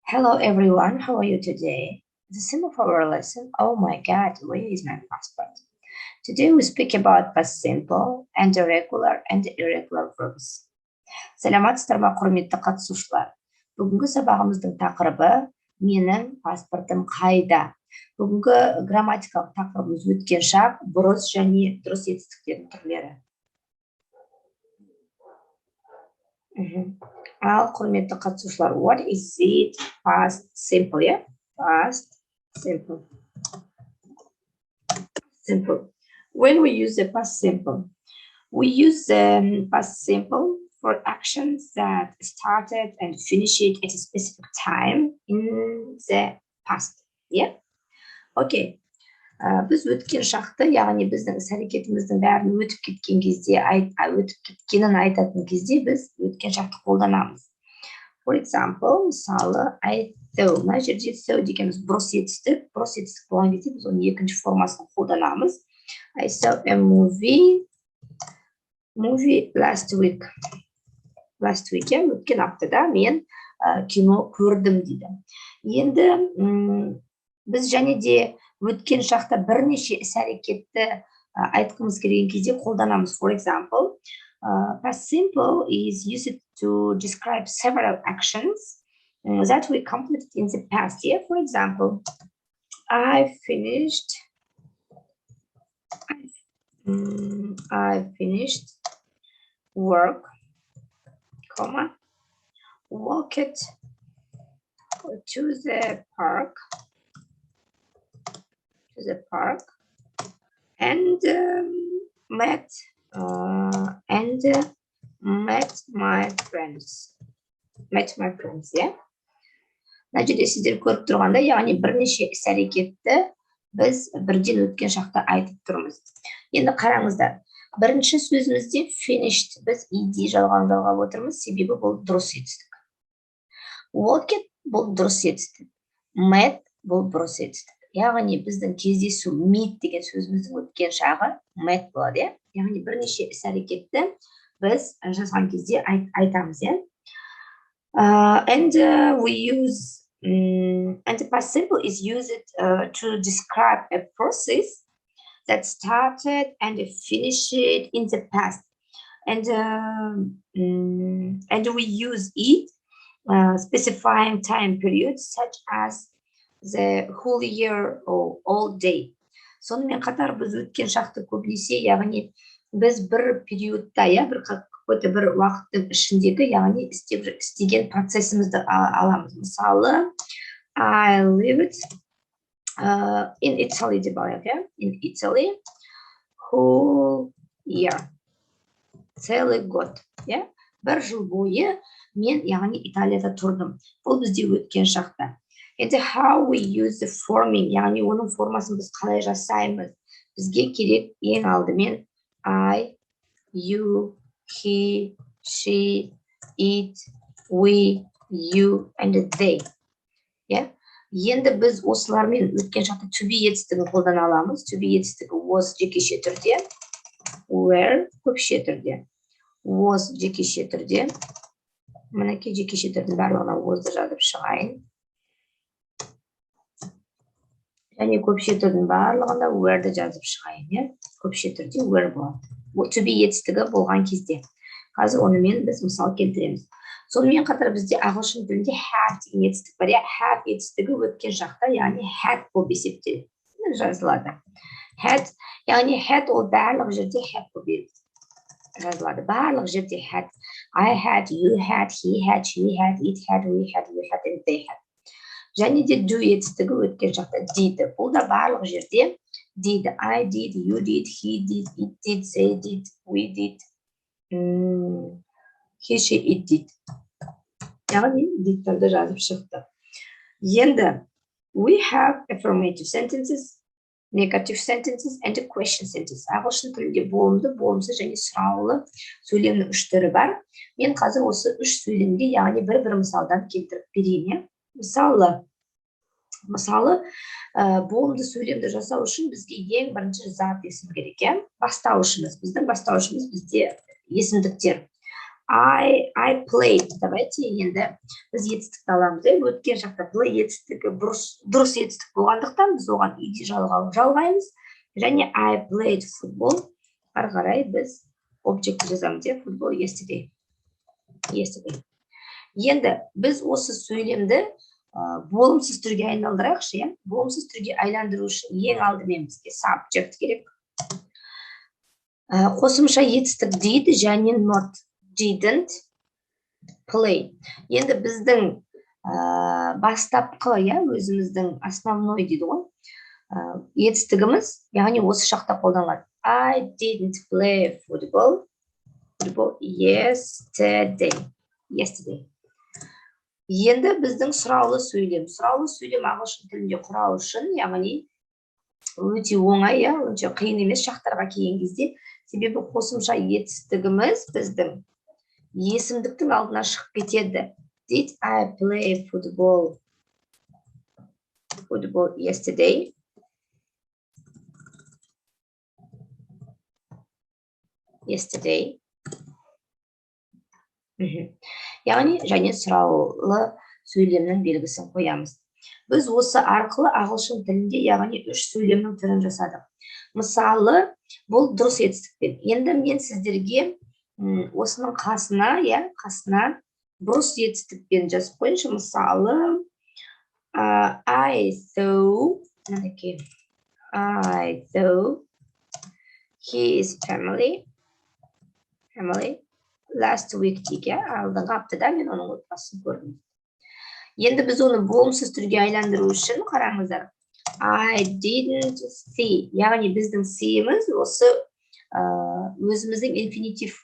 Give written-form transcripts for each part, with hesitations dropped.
Hello everyone, how are you today? The theme of our lesson, oh my God, where is my passport? Today we speak about past simple and regular and irregular verbs. Саламатсыздар ма, құрметті қатысушылар? Бүгінгі сабағымыздың тақырыбы: менің паспортым қайда? Бүгінгі грамматикалық тақырыбымыз: өткен шақ, бұрыс және дұрыс етістіктердің түрлері. Ал, құрметті қатысушылар, what is it past simple, yeah? Past simple. Simple. When we use the past simple, we use the past simple for actions that started and finished at a specific time in the past. Yeah? Okay. Біз өткен шақты, яғни біздің іс әрекетіміздің бәрін өтіп кеткен кезде, өтіп кеткенін айтатын кезде біз өткен шақты қолданамыз. For example, мысалы, I saw. Мына жерде saw дегеніміз бұрыс етістік. Бұрыс етістік болған кезде біз оның екінші формасын қолданамыз. I saw a movie last week. Last week, иә, өткен аптада мен кино көрдім дейді. Енді біз және де өткен шақта бірнеше іс әрекетті айтқымыз келген кезде қолданамыз. For example, past simple is used to describe several actions that we completed in the past. Yeah, for example, I finished work, comma, walked to the park and met my friends, met my friends, yeah. Мына жерде сіздер көріп тұрғандай, яғни бірнеше іс әрекетті біз бірден өткен шақта айтып тұрмыз. Енді қараңыздар, бірінші сөзімізде finished, біз ed жалғауын жалғап отырмыз, себебі бұл дұрыс етістік. Walked — бұл дұрыс етістік, met — бұл бұрыс етістік. Яғни біздің кездесу, meet деген сөзіміздің өткен шағы met болады, иә. Яғни бірнеше іс әрекетті біз жазған кезде айтамыз, иә. And we use and the past simple is used to describe a process that started and finished in the past, and we use it specifying time periods such as the whole year or all day. Сонымен қатар біз өткен шақты көбінесе, яғни біз бір периодта, иә, бір какой-то бір уақыттың ішіндегі, яғни істеп істеген процесімізді аламыз. Мысалы, I lived in Italy деп алайық, иә, in Italy whole year, целый год, иә. Бір жыл бойы мен, яғни, Италияда тұрдым. Бұл бізде өткен шақта. Енді how we use the forming, яғни оның формасын біз қалай жасаймыз? Бізге керек ең алдымен I, you, he, she, it, we, you and they, иә. Енді біз осылармен өткен шақта to be етістігін қолдана аламыз. To be етістігі was жекеше түрде, were көпше түрде, was жекеше түрде. Мінекей, жекеше түрдің барлығына was-ды жазып шығайын және көпше түрдің барлығында were-ді жазып шығайын, иә. Көпше түрде were болады. Бұл to be етістігі болған кезде. Қазір онымен біз мысал келтіреміз. Сонымен қатар бізде ағылшын тілінде have деген етістік бар, иә. Have етістігі өткен шақта, яғни, had болып есептеледі, жазылады. Had, яғни had ол барлық жерде had болып жазылады, барлық жерде had. I had, you had, he had, she had, it had, we had, you had and they had. Және де do етістігі өткен шақта did. Бұл да барлық жерде did. I did, you did, he did, it did, they did, we did, he, she, it did. Яғни did-терді жазып шықтық. Енді we have affirmative sentences, negative sentences and question sentences. Ағылшын тілінде болымды, болымсыз және сұраулы сөйлемнің үш түрі бар. Мен қазір осы үш сөйлемге, яғни, бір бір мысалдан келтіріп берейін, иә. Мысалы, болымды сөйлемді жасау үшін бізге ең бірінші зат есім керек, иә. Бастауышымыз, біздің бастауышымыз бізде есімдіктер. I played. Давайте енді біз етістікті аламыз. Өткен шақта play етістігі дұрыс етістік болғандықтан біз оған ed жалғаймыз. Және I played football. Ары қарай біз объектті жазамыз, иә, football yesterday. Yesterday. Енді біз осы сөйлемді болымсыз түрге айналдырайықшы, иә. Болымсыз түрге айландыру үшін ең алдымен бізге subject керек. Қосымша етістік did және not, didn't play. Енді біздің бастапқы, иә, өзіміздің основной дейді ғой, етістігіміз, яғни осы шақта қолданылады. I didn't play football yesterday. Yesterday. Енді біздің сұраулы сөйлем. Сұраулы сөйлем ағылшын тілінде құрау үшін, яғни өте оңай, иә, онша қиын емес шақтарға келген кезде, себебі қосымша етістігіміз біздің есімдіктің алдына шығып кетеді. Did I play football yesterday? Yesterday. Яғни және сұраулы сөйлемнің белгісін қоямыз. Біз осы арқылы ағылшын тілінде, яғни үш сөйлемнің түрін жасадық. Мысалы, бұл дұрыс етістікпен. Енді мен сіздерге осының қасына, иә, қасына бұрыс етістікпен жазып қояйыншы. Мысалы, I saw, мінекей, I saw his family last week дейік, иә, алдыңғы аптада мен оның отбасын көрдім. Енді біз оны болымсыз түрге айландыру үшін қараңыздар. I didn't see, яғни біздің see-іміз осы, өзіміздің инфинитив,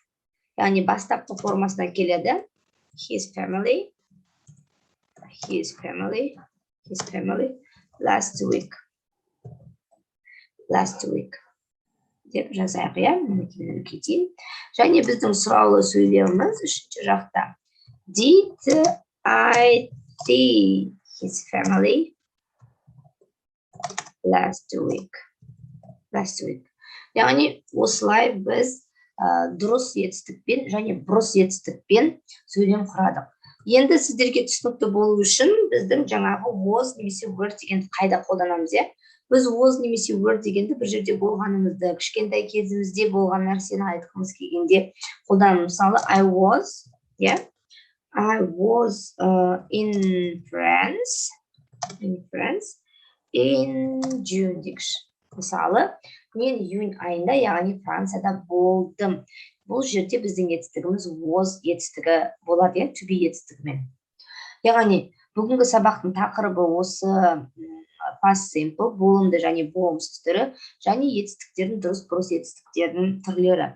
яғни бастапқы формасына келеді. His family, his family, his family last week, last week деп жазайық, иә, мінекей мен кетейін. Және біздің сұраулы сөйлеміміз үшінші жақта. Did I see his family last week? Last week. Яғни осылай біз дұрыс етістікпен және бұрыс етістікпен сөйлем құрадық. Енді сіздерге түсінікті болу үшін біздің жаңағы was немесе were дегенді қайда қолданамыз, иә? Біз was немесе were дегенді бір жерде болғанымызды, кішкентай кезімізде болған нәрсені айтқымыз келгенде қолданамыз. Мысалы, I was, иә? I was in France, in France in June дейікші. Мысалы, мен июнь айында, яғни Францияда болдым. Бұл жерде біздің етістігіміз was етістігі болады, иә, to be етістігімен. Яғни бүгінгі сабақтың тақырыбы осы, past simple, болымды және болымсыз түрі, және етістіктердің дұрыс бұрыс етістіктердің түрлері.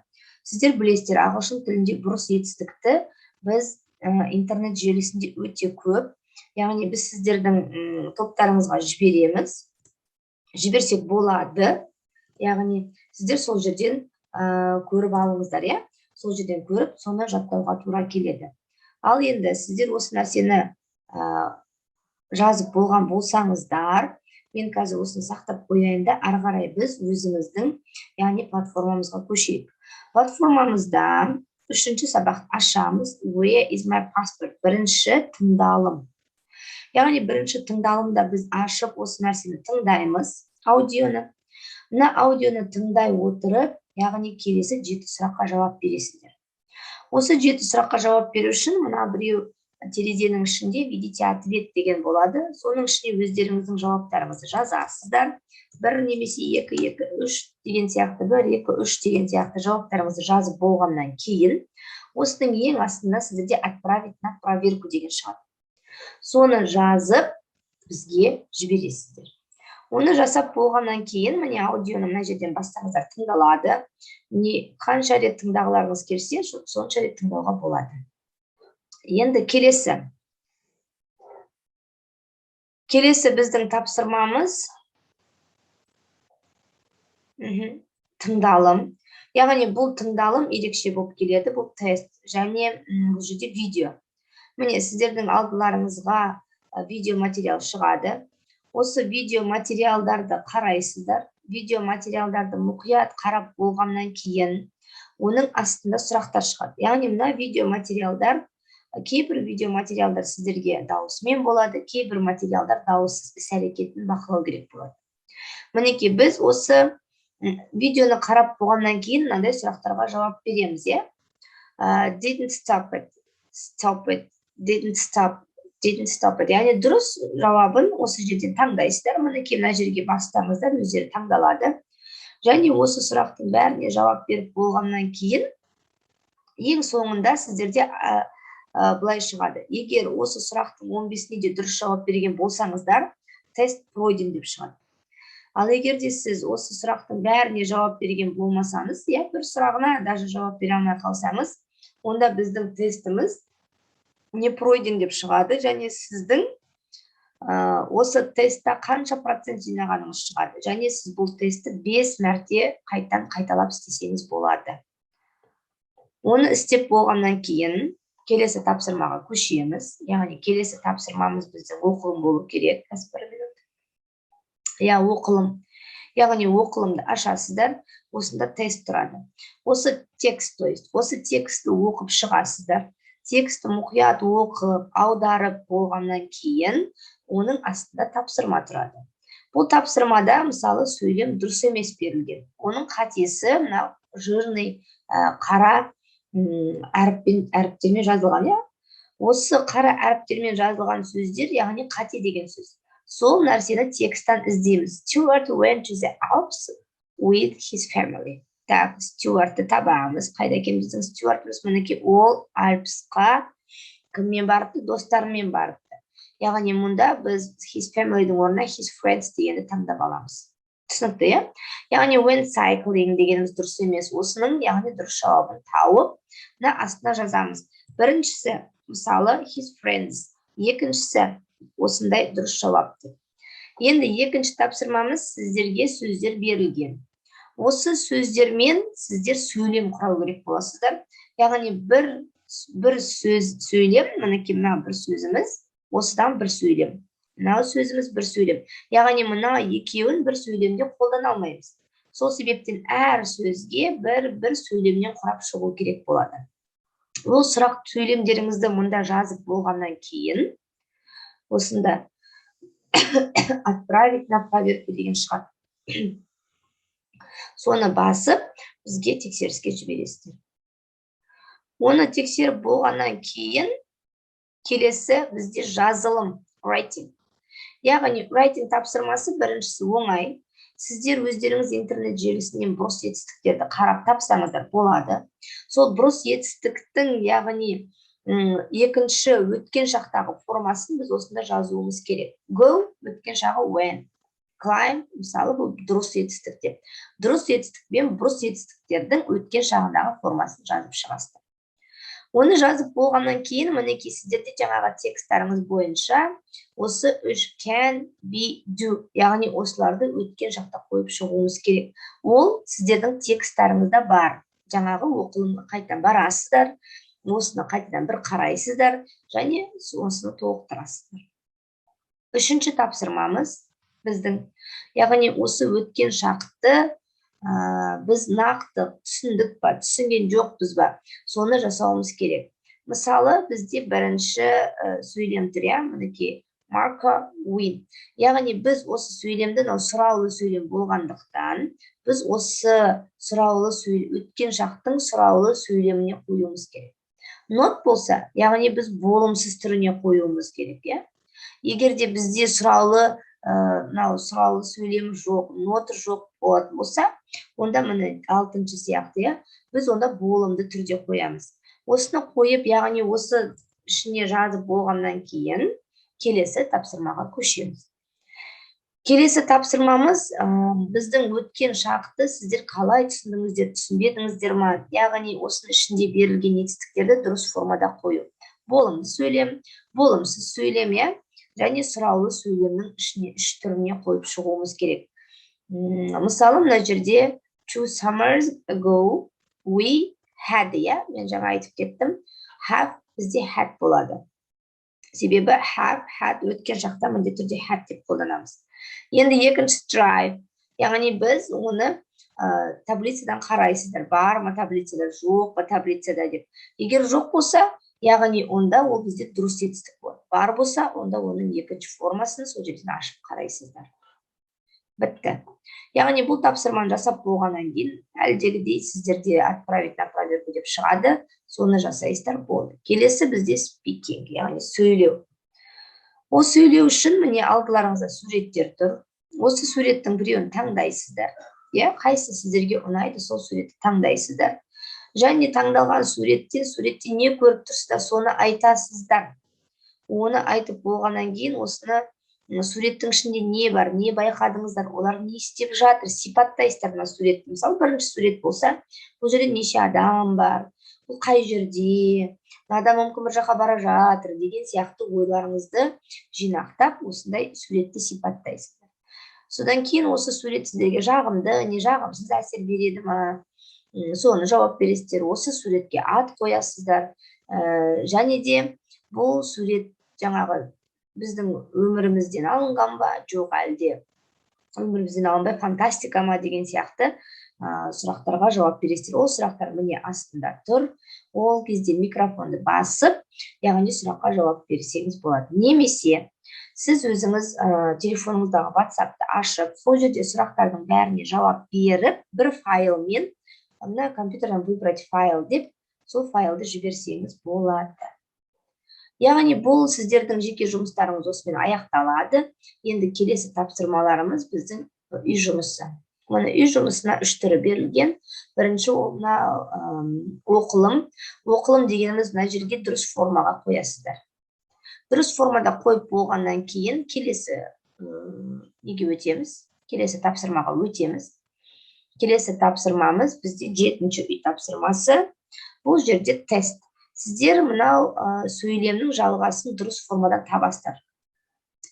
Сіздер білесіздер, ағылшын тілінде бұрыс етістікті біз интернет желісінде өте көп, яғни біз сіздердің топтарыңызға жібереміз, жіберсек болады, яғни сіздер сол жерден көріп алыңыздар, иә, сол жерден көріп, соны жаттауға тура келеді. Ал енді сіздер осы нәрсені жазып болған болсаңыздар, мен қазір осыны сақтап қояйын да, ары қарай біз өзіміздің, яғни платформамызға көшейік. Платформамызда үшінші сабақ ашамыз. Where is my passport? Бірінші тыңдалым. Яғни бірінші тыңдалымда біз ашып осы нәрсені тыңдаймыз, аудионы. Мына аудионы тыңдай отырып, яғни келесі 7 сұраққа жауап бересіздер. Осы 7 сұраққа жауап беру үшін мына біреу терезенің ішінде «Введите ответ» деген болады. Соның ішіне өздеріңіздің жауаптарыңызды жазасыздар. 1 немесе 2, 2, 3 деген сияқты, 1, 2, 3 деген сияқты жауаптарыңызды жазып болғаннан кейін, осының ең астында сіздерде «Отправить на проверку» деген шығады. Соны жазып бізге жібересіздер. Оны жасап болғаннан кейін, міне, аудионы мына жерден бассаңыздар тыңдалады. Не қанша рет тыңдағыларыңыз келсе, сонша рет тыңдауға болады. Енді келесі. Келесі біздің тапсырмамыз тыңдалым. Яғни бұл тыңдалым ерекше болып келеді, бұл тест және бұл жерде видео. Міне, сіздердің алдыларыңызға видео материал шығады. Осы видео материалдарды қарайсыздар. Видео материалдарды мұқият қарап болғаннан кейін Оның астында сұрақтар шығады. Яғни мына видео материалдар, кейбір видео материалдар сіздерге дауысымен болады, кейбір материалдар дауыссыз, іс әрекетін бақылау керек болады. Мінекей, біз осы видеоны қарап болғаннан кейін мынандай сұрақтарға жауап береміз, иә. Didn't stop it, stop it, didn't stop, didn't stop it. Яғни дұрыс жауабын осы жерден таңдайсыздар. Мінекей, мына жерге бассаңыздар, өздері таңдалады. Және осы сұрақтың бәріне жауап беріп болғаннан кейін ең соңында сіздерде былай шығады: егер осы сұрақтың 15-іне де дұрыс жауап берген болсаңыздар, «Тест пройден» деп шығады. Ал егер де сіз осы сұрақтың бәріне жауап берген болмасаңыз, иә, бір сұрағына даже жауап бере алмай қалсаңыз, онда біздің тестіміз «Не пройден» деп шығады және сіздің осы тестта қанша процент жинағаныңыз шығады. Және сіз бұл тестті 5 мәрте қайтадан қайталап істесеңіз болады. Оны істеп болғаннан кейін келесі тапсырмаға көшеміз. Яғни келесі тапсырмамыз біздің оқылым болу керек. Қазір, бір минут. Иә, оқылым. Яғни оқылымды ашасыздар, осында тест тұрады. Осы текст, то есть осы текстті оқып шығасыздар. Текстті мұқият оқып, аударып болғаннан кейін оның астында тапсырма тұрады. Бұл тапсырмада, мысалы, сөйлем дұрыс емес берілген. Оның қатесі мына жирный, қара әріппен, әріптермен жазылған, иә. Осы қара әріптермен жазылған сөздер, яғни қате деген сөз. Сол нәрсені тексттан іздейміз. Stuart went to the Alps with his family. Так, Стюартты табамыз. Қайда екен біздің Стюартымыз? Мінекей, ол Альпсқа кіммен барыпты? Достарымен барыпты. Яғни мұнда біз his family'дің орнына his friends дегенді таңдап аламыз. Түсінікті, иә? Яғни went cycling дегеніміз дұрыс емес. Осының, яғни, дұрыс жауабын тауып, мына астына жазамыз. Біріншісі, мысалы, his friends, екіншісі осындай дұрыс жауап деп. Енді екінші тапсырмамыз: сіздерге сөздер берілген. Осы сөздермен сіздер сөйлем құрау керек боласыздар. Яғни бір сөз, сөйлем. Мінекей, мына бір сөзіміз, осыдан бір сөйлем, мынау сөзіміз бір сөйлем. Яғни мына екеуін бір сөйлемде қолдана алмаймыз. Сол себептен әр сөзге бір бір сөйлемнен құрап шығу керек болады. Ол сұрақ сөйлемдеріңізді мұнда жазып болғаннан кейін осында «Отправить на проверку» деген шығады. Соны басып, бізге тексеріске жібересіздер. Оны тексеріп болғаннан кейін келесі бізде жазылым, writing. Яғни writing тапсырмасы біріншісі оңай. Сіздер өздеріңіз интернет желісінен бұрыс етістіктерді қарап тапсаңыздар болады. Сол бұрыс етістіктің, яғни екінші өткен шақтағы формасын біз осында жазуымыз керек. Go өткен шағы went, climb, мысалы, бұл дұрыс етістік деп, дұрыс етістік пен бұрыс етістіктердің өткен шағындағы формасын жазып шығасыздар. Оны жазып болғаннан кейін, мінекей, сіздерде жаңағы тексттарыңыз бойынша осы үш can, be, do, яғни осыларды өткен шақта қойып шығуымыз керек. Ол сіздердің тексттарыңызда бар. Жаңағы оқылымға қайтадан барасыздар, осыны қайтадан бір қарайсыздар және осыны толықтырасыздар. Үшінші тапсырмамыз біздің, яғни осы өткен шақты біз нақты түсіндік па, түсінген жоқпыз ба, соны жасауымыз керек. Мысалы, бізде бірінші сөйлем тұр, иә, мінекей, Марко win. Яғни біз осы сөйлемді, мынау сұраулы сөйлем болғандықтан, біз осы сұраулы, өткен шақтың сұраулы сөйлеміне қоюымыз керек. Not болса, яғни біз болымсыз түріне қоюымыз керек, иә. Егер де бізде сұраулы, мынау сұраулы сөйлем жоқ, not жоқ болатын болса, онда, міне, алтыншы сияқты, иә, біз онда болымды түрде қоямыз. Осыны қойып, яғни осы ішіне жазып болғаннан кейін келесі тапсырмаға көшеміз. Келесі тапсырмамыз біздің өткен шақты сіздер қалай түсіндіңіздер, түсінбедіңіздер ма? Яғни осының ішінде берілген етістіктерді дұрыс формада қою: болымды сөйлем, болымсыз сөйлем, иә, және сұраулы сөйлемнің ішіне, үш түріне қойып шығуымыз керек. Мысалы, мына жерде 2 summers ago we had, иә, мен жаңа айтып кеттім, have бізде had болады, себебі have, had өткен шақта міндетті түрде had деп қолданамыз. Енді екінші drive, яғни біз оны Таблицадан қарайсыздар, бар ма таблицада, жоқ па таблицада деп. Егер жоқ болса, яғни онда ол бізде дұрыс етістік болады. Бар болса, онда оның екінші формасын сол жерден ашып қарайсыздар. Бітті. Яғни бұл тапсырманы жасап болғаннан кейін әлдегідей сіздерде «Отправить на проверку» деп шығады, соны жасайсыздар, болды. Келесі бізде speaking, яғни сөйлеу. Ол сөйлеу үшін, міне, алдыларыңызда суреттер тұр. Осы суреттің біреуін таңдайсыздар, иә, қайсысы сіздерге ұнайды, сол суретті таңдайсыздар. Және таңдалған суретте не көріп тұрсыздар, соны айтасыздар. Оны айтып болғаннан кейін осыны суреттің ішінде не бар, не байқадыңыздар, олар не істеп жатыр, сипаттайсыздар мына суретті. Мысалы, бірінші сурет болса, бұл жерде неше адам бар, бұл қай жерде, мына адам мүмкін бір жаққа бара жатыр деген сияқты ойларыңызды жинақтап, осындай суретті сипаттайсыздар. Содан кейін осы сурет сіздерге жағымды не жағымсыз әсер береді ма, соны жауап бересіздер. Осы суретке ат қоясыздар. Және де бұл сурет жаңағы біздің өмірімізден алынған ба, жоқ әлде өмірімізден алынбай, фантастика ма деген сияқты сұрақтарға жауап бересіздер. Ол сұрақтар, міне, астында тұр. Ол кезде микрофонды басып, яғни сұраққа жауап берсеңіз болады. Немесе сіз өзіңіз телефоныңыздағы WhatsAppты ашып, сол жерде сұрақтардың бәріне жауап беріп, бір файлмен мына компьютерден «Выбрать файл» деп, сол файлды жіберсеңіз болады. Яғни бұл сіздердің жеке жұмыстарыңыз осымен аяқталады. Енді келесі тапсырмаларымыз біздің үй жұмысы. Міне, үй жұмысына үш түрі берілген. Бірінші ол мына оқылым. Оқылым дегеніміз мына жерге дұрыс формаға қоясыздар. Дұрыс формада қойып болғаннан кейін келесі неге өтеміз? Келесі тапсырмаға өтеміз. Келесі тапсырмамыз бізде жетінші үй тапсырмасы. Бұл жерде тест. Сіздер мынау сөйлемнің жалғасын дұрыс формада табасыздар.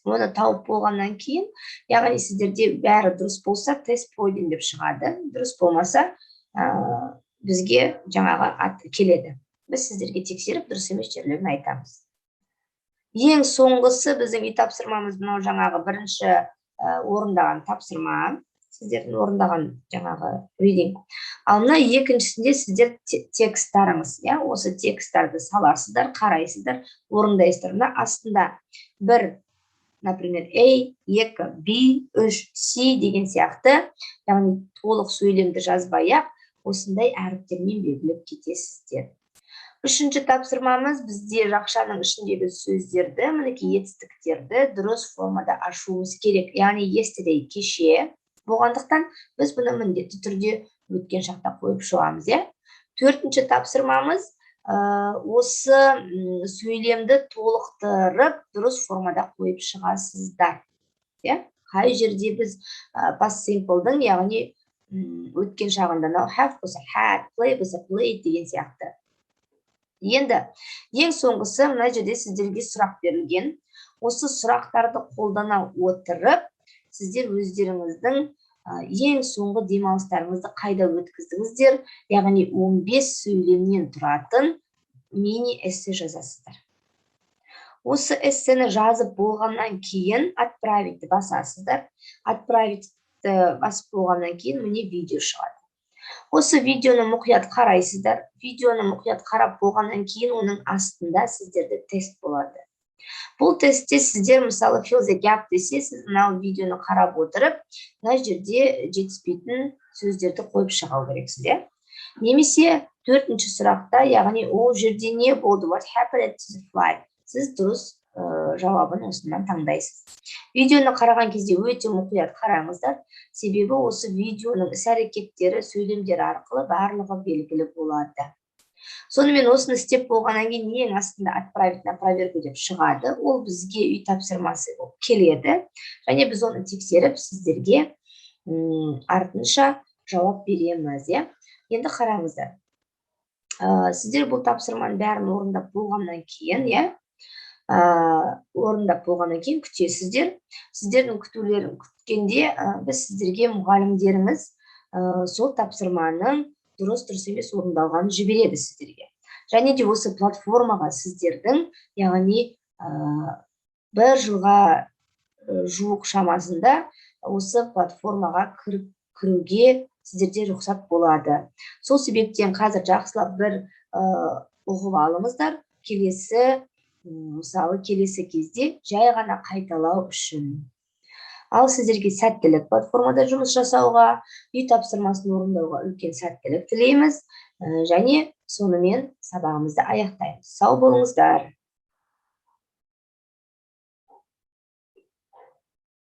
Оны тауып болғаннан кейін, яғни сіздерде бәрі дұрыс болса, «Тест пройден» деп шығады. Дұрыс болмаса, бізге жаңағы ат келеді, біз сіздерге тексеріп, дұрыс емес жерлерін айтамыз. Ең соңғысы біздің үй тапсырмамыз мынау жаңағы бірінші орындаған тапсырма, сіздердің орындаған жаңағы reading. Ал мына екіншісінде сіздер тексттарыңыз, иә, осы тексттарды саласыздар, қарайсыздар, орындайсыздар. Мына астында бір, например, A, екі B, үш C деген сияқты, яғни толық сөйлемді жазбай ақ осындай әріптермен белгілеп кетесіздер. Үшінші тапсырмамыз бізде жақшаның ішіндегі сөздерді, мінекей, етістіктерді дұрыс формада ашуымыз керек. Яғни yesterday кеше болғандықтан, біз бұны міндетті түрде өткен шақта қойып шығамыз, иә. Төртінші тапсырмамыз осы сөйлемді толықтырып, дұрыс формада қойып шығасыздар, иә. Қай жерде біз past simple-дың, яғни өткен шағында, мынау have болса had, play болса played деген сияқты. Енді ең соңғысы, мына жерде сіздерге сұрақ берілген. Осы сұрақтарды қолдана отырып, сіздер өздеріңіздің ең соңғы демалыстарыңызды қайда өткіздіңіздер, яғни 15 сөйлемнен тұратын мини эссе жазасыздар. Осы эссені жазып болғаннан кейін «Отправить» басасыздар. «Отправить» басып болғаннан кейін, міне, видео шығады. Осы видеоны мұқият қарайсыздар. Видеоны мұқият қарап болғаннан кейін оның астында сіздерде тест болады. Бұл тестте сіздер, мысалы, «Fill the gap» десе, сіз мынау видеоны қарап отырып, мына жерде жетіспейтін сөздерді қойып шығу керексіз, иә. Немесе төртінші сұрақта, яғни ол жерде не болды, what happened to the fly, сіз дұрыс жауабын осынан таңдайсыз. Видеоны қараған кезде өте мұқият қараңыздар, себебі осы видеоның іс әрекеттері, сөйлемдері арқылы барлығы белгілі болады. Сонымен осыны істеп болғаннан кейін ең астында «Отправить на проверку» деп шығады. Ол бізге үй тапсырмасы болып келеді және біз оны тексеріп, сіздерге артынша жауап береміз, иә. Енді қараңыздар, сіздер бұл тапсырманың бәрін орындап болғаннан кейін, иә, орындап болғаннан кейін күтесіздер. Сіздердің күтулерін күткенде, біз сіздерге, мұғалімдеріңіз сол тапсырманың дұрыс, дұрыс емес орындалғанын жібереді сіздерге. Және де осы платформаға сіздердің, яғни бір жылға жуық шамасында осы платформаға кіруге. сіздерде рұқсат болады. Сол себептен қазір жақсылап бір ұғып алыңыздар, келесі, мысалы, келесі кезде жай ғана қайталау үшін. Ал сіздерге сәттілік, платформада жұмыс жасауға, үй тапсырмасын орындауға үлкен сәттілік тілейміз. Және сонымен сабағымызды аяқтаймыз. Сау болыңыздар.